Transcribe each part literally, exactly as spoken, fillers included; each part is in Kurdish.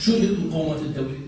شو المقاومات الدولية؟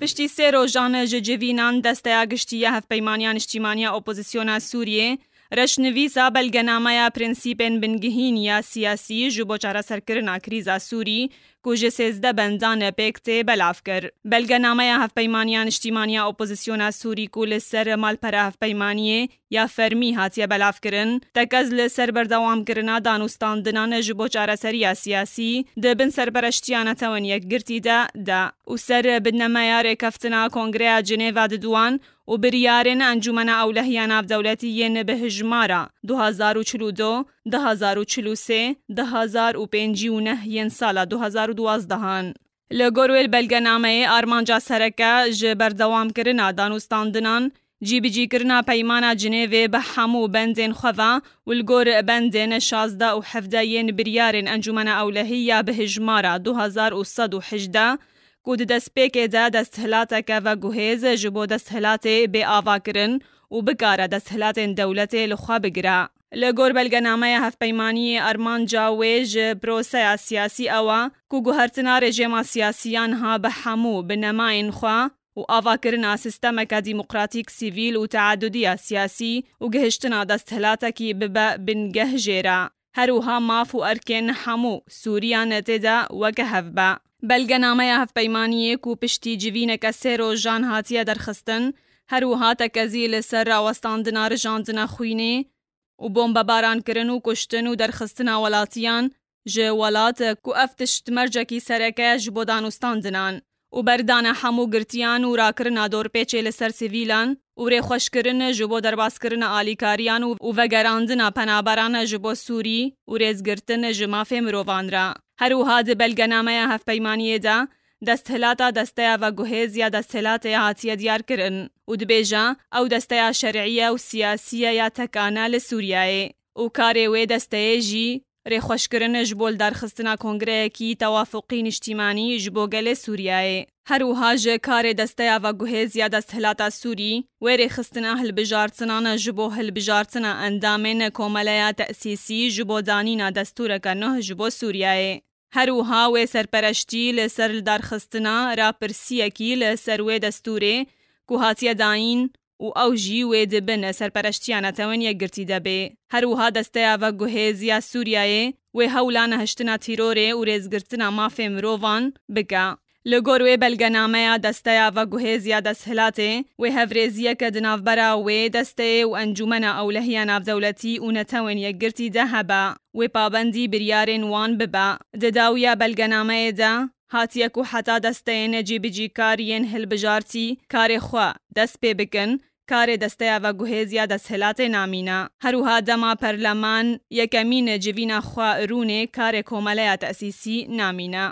Piştî sê rojan ji civînan Desteya Giştî ya Hevpeymaniya Niştîmaniya Opozisyona Sûriyê reşnivîsa belgenameya prensîpên bingehîn ya siyasî ji bo çareserkirina krîza Sûrî ku ji sêzdeh bendan pêk tê belav kir. Belgenameya Hevpeymaniya Niştîmaniya Opozisyona Sûrî ku li ser malpera hevpeymaniyê ya fermî hatiye belavkirin, tekez li ser berdewamkirina danûstandinan ji bo çareseriya siyasî di bin serpereştiya Netewên Yekgirtî de da û ser binnemeya rêkeftina Kongreya Cinêva di duwan û biryarên Encûmena Ewlehiya Navdewletî yên bi hijmara du hazar û çil û du, du hazar û çil û sê, du hazar û pêncî û neh yên sala du hazar û duwazdeh an. Li gor wê belgenameyê armanca sereke ji berdewamkirina danûstandinan, cîbicîkirina Peymana Cinêvê bi hemû bendên xwe ve û li gor bendên şazdeh û hevdeh yên biryarên Encûmena Ewlehî ya bi hijmara du hazar û sed û hejdeh, ku di destpêkê de desthilateke veguhêz ji bo desthilatê bê avakirin û bikare desthilatên dewletê li xwe bigire. Li gor belgenameya hevpeymaniyê, armanca wê ji proseya siyasî ew e ku guhertina rejêma siyasî ya niha bi hemû binemayên xwe û avakirina sîstemeke demokratîk, sivîl û teadudiya siyasî û gihiştina desthilatekî bibe bingeh jê re. Her wiha maf û erkên hemû Sûriyan tê de weke hev be. Belgenameya hevpeymaniyê ku piştî civîneke sê rojan hatiye derxistin, her wiha tekezî li ser rawestandina rijandina xwînê û bombebarankirin û kuştin û derxistina welatiyan ji welat ku ev tişt mercekî sereke ye ji bo danûstandinan û berdana hemû girtiyan û rakirina dorpêçê li ser sivîlan û rêxweşkirin ji bo derbaskirina alîkariyan û, û vegerandina penaberan ji bo Sûrî û rêzgirtin ji mafê mirovan re. Her wiha di belgenameya hevpeymaniyê de desthilata desteya veguhêz ya desthilatê hatiye diyarkirin û dibêje, ew desteya şer'î ye û siyasî ye ya tekane li Sûriyeyê û karê wê desteyê jî rêxweşkirin ji bo lidarxistina kongreyekî tewafuqî niştîmanî ji bo gelê Sûriyeyê. Her wiha ji karê desteya veguhêz ya desthilata Sûrî, wê rêxistina hilbijartinan ji bo hilbijartina endamên komeleya tesîsî ji bo danîna destûreke nuh ji bo Sûriyeyê. Her wiha wê serpereştî li ser lidarxistina rapirsiyekî li ser wê destûrê ku hatiye dayîn û ew jî wê di bin serpereştiya Netewên Yekgirtî de bê. Her wiha desteya veguhêz ya Sûriyeyê wê hewla nehiştina tîrorê û rêzgirtina mafê mirovan bike. Li gor wê belgenameya desteya veguhêz ya desthilatê, wê hevrêziyeke di navbera wê desteyê û Encûmena Ewlehiya Navdewletî û Netewên Yekgirtî de hebe, wê pabendî biryarên wan bibe. Di dawiya belgenameyê de hatiye ku heta desteyên cîbicîkar yên hilbijartî karê xwe dest pê bikin, karê desteya veguhêz ya desthilatê namîne. Her wiha dema perleman yekemîn civîna xwe rûnê, karê komeleya tesîsî namîne.